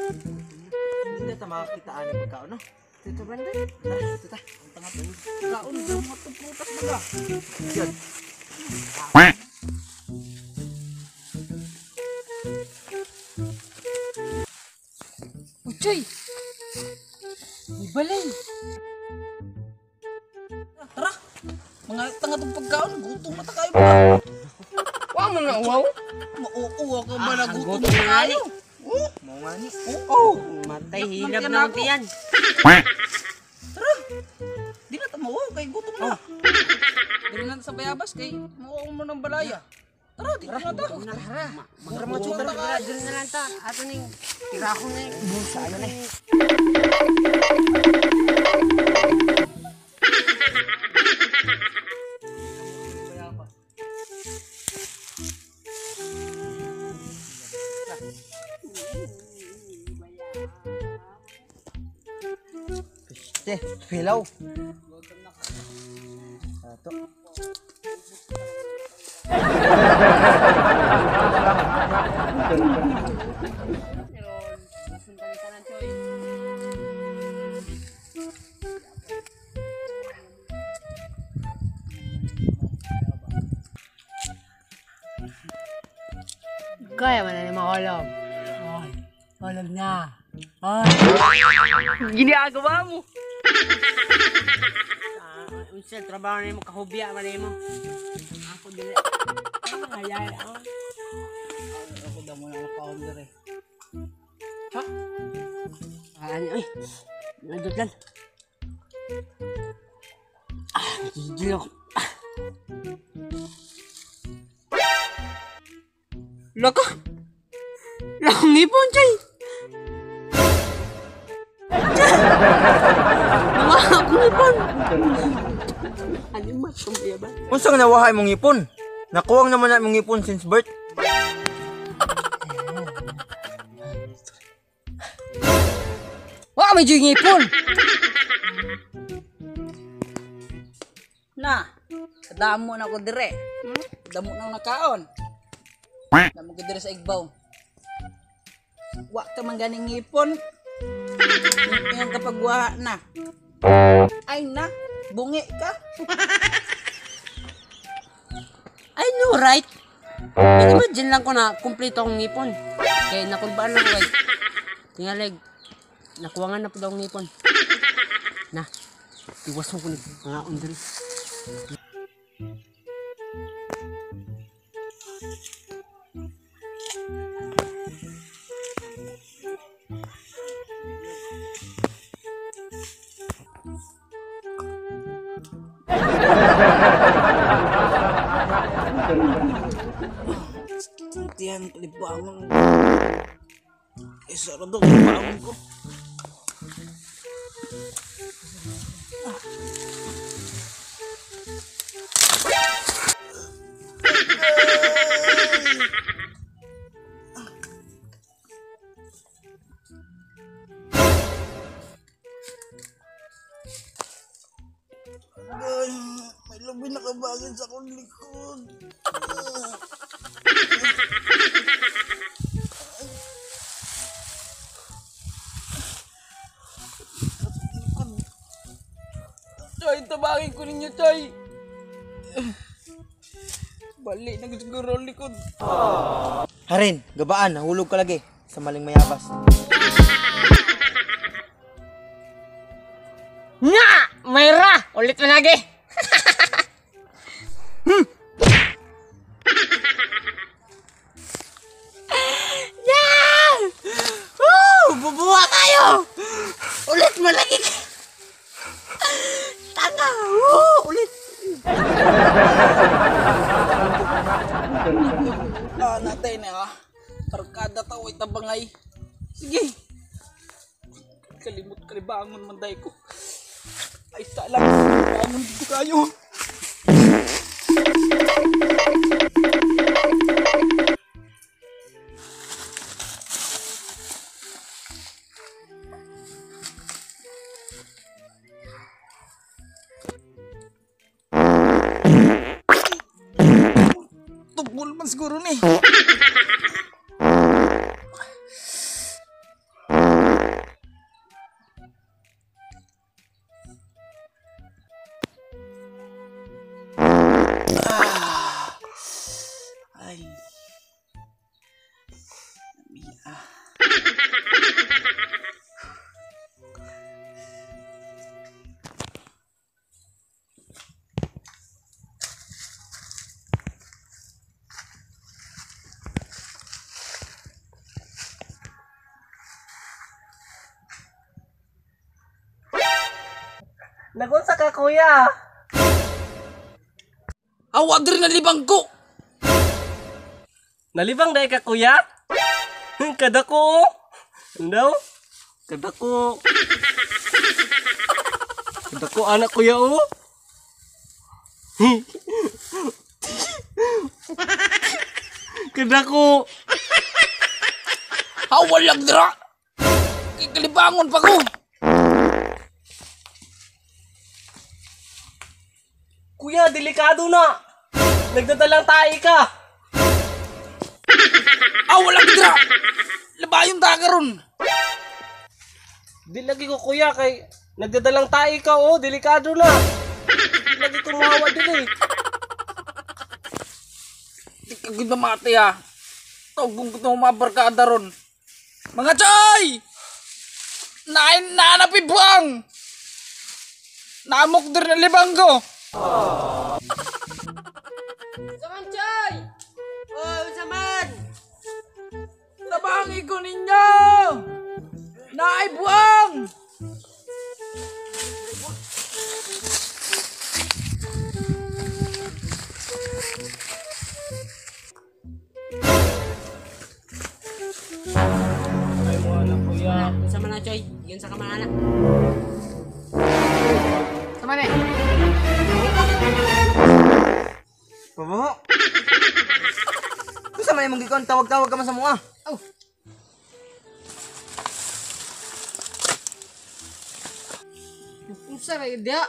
Hindi na makakitaan ang pagkaon, no? Dito ba na? Tara, dito ta. Ang tanga pagkaon, mga prutas ba? Yan. Uchoy! May balay! Tara! Mga tanga tong pagkaon, gutom na ta kayo ba? Wa mo na uwaw? Mauuwa ka ba na gutom gutom na na kayo? Oh, Mo nga ni. oo. Matay, Nak- hilab nang na ako. tiyan. Tara! Di na ta mauuwa kay gutom na. Dili na sa bayabas kay mauuwa mo ng balaya. Tara, dito na ta. Tara. Tara mga Gutom tara. na kayo. Dili na lang ta. Ato ning tirahon na yung Sayo na eh. Piste, pilaw. Ato. Kaya man na ni makulog. Ay, tulog na. Ay. Ginagawa mo. Unsa trabaho nimo kahubya man nimo. Ako dili. Ay, ay, ay. Ako daw mo na nakaon dire. Ha? Ay, ay. Nandot lang. Ah, gigil ako. Laka! Lakang ngipon, Chay! Nawaha akong ngipon! Ano man, kumaya ba? Unsang nawaha imong ngipon? Nakuwang naman na imong ngipon since birth. Wa may yung ngipon! Na, kadamo na ko dire. Damo na nakaon. Damo ko dire sa igbaw. Wa ka man ganing ngipon. Ngayon kapag wa na. Ay na, bungi ka. I know, right? Imagine lang ko na kumpleto akong ngipon. Kaya nakulbaan lang ko kay. Tingalig, nakuha nga na po daw ang ngipon. Na, iwasan ko nag mga undri. Tiyan, kalibangon. Eh, sarado, kalibangon ko. Ay, may labi nakabagin sa akong likod. Choy, tabangin ko ninyo, Choy. Bali, nagsiguro ang likod. Harin, gabaan, nahulog ka lagi sa maling mayabas. Nga! Mayra! Ulit mo lagi! Yeah! Woo! Bubuha tayo! Ulit mo lagi! Tanga! Woo! Ulit! Ah, natay na ah. Tarkada ta, way tabangay. Sige. Kalimot kalibangon man day ko. Ay, sa lang. Bangon dito kayo. Siguro ni. Ay. Nagunsa ka, kuya? Awa diri nalibang ko. Nalibang dahil ka, kuya? Kadako. Ano? Kadako. Kadako, anak kuya, oh. Kadako. Awa lang dira. Kalibangon pa ko. Kuya, delikado na. Nagdadalang tae ka. Awa lang dira. Labayon ta karon. Di lagi ko, kuya, kay nagdadalang tae ka, oh. Delikado na. Di lagi ko mahawa din, eh. Di ka gud mamati ha. Tugong ko itong mga barkada ron. Mga choy! Nain naanapi buang! Naamok dir na libang ko! Saman, Choy! Oh, saman! Tabangi ko ninyo! Naay buang! Ay mo anak, kuya. Sama na, Choy. Yun sa kamana. Sama na. Pabaho. Kung sa man imong gikon, tawag-tawag ka man sa mua. Oh. Unsa ra dia?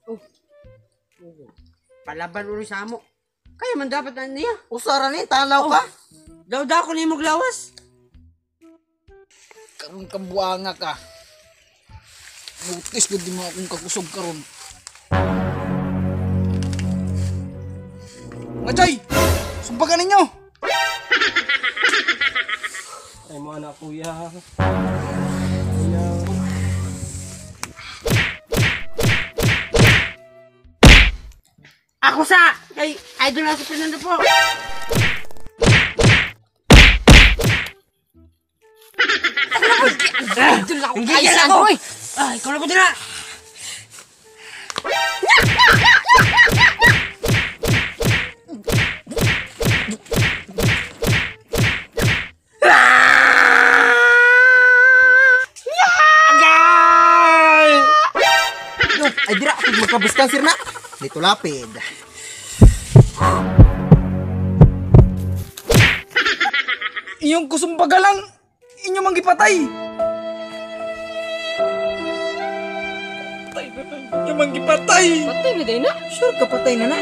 Oh. Palaban ulo sa amo. Kaya man dapat na niya. Usara ni, tanaw ka. Daw daw ko nimo glawas. Karon ka buanga ka. Notice gud mo akong kakusog karon. Mga choy! Sumbagan ninyo! Ay mo anak, kuya. Kuya. Ako sa kay idol na si Fernando po. Idol ako. Hindi ako. Ay, ikaw na ko dira. Ay dira, magka-breast cancer na. Dito lapid. Inyong kusumbaga lang, inyong manggipatay. Patay na lang, inyong manggipatay. Patay na din na. Sure ka patay na na.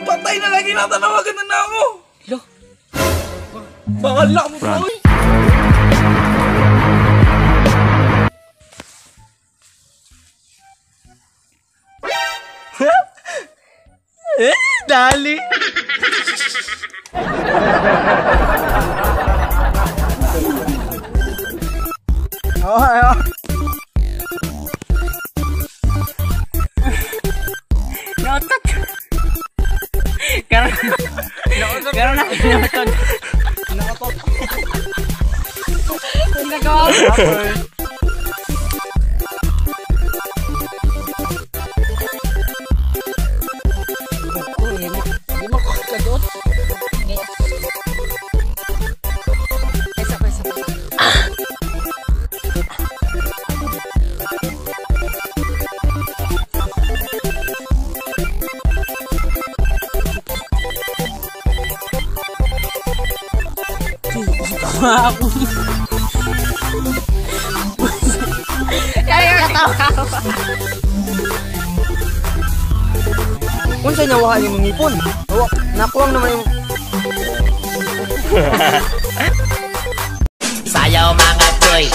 Patay na lagi natanawagan na namo. Lo. Bahala mo to, oy. Eh, dali. Oo, oh, Notot. Karon. Karon na notot. Notot. Ginagawa ko. Di mo kadot. Isa pa, isa pa. Ako. Kaya katawa. Unsa nawahan yung ngipon? Nakuwang naman yung Sayaw mga choy.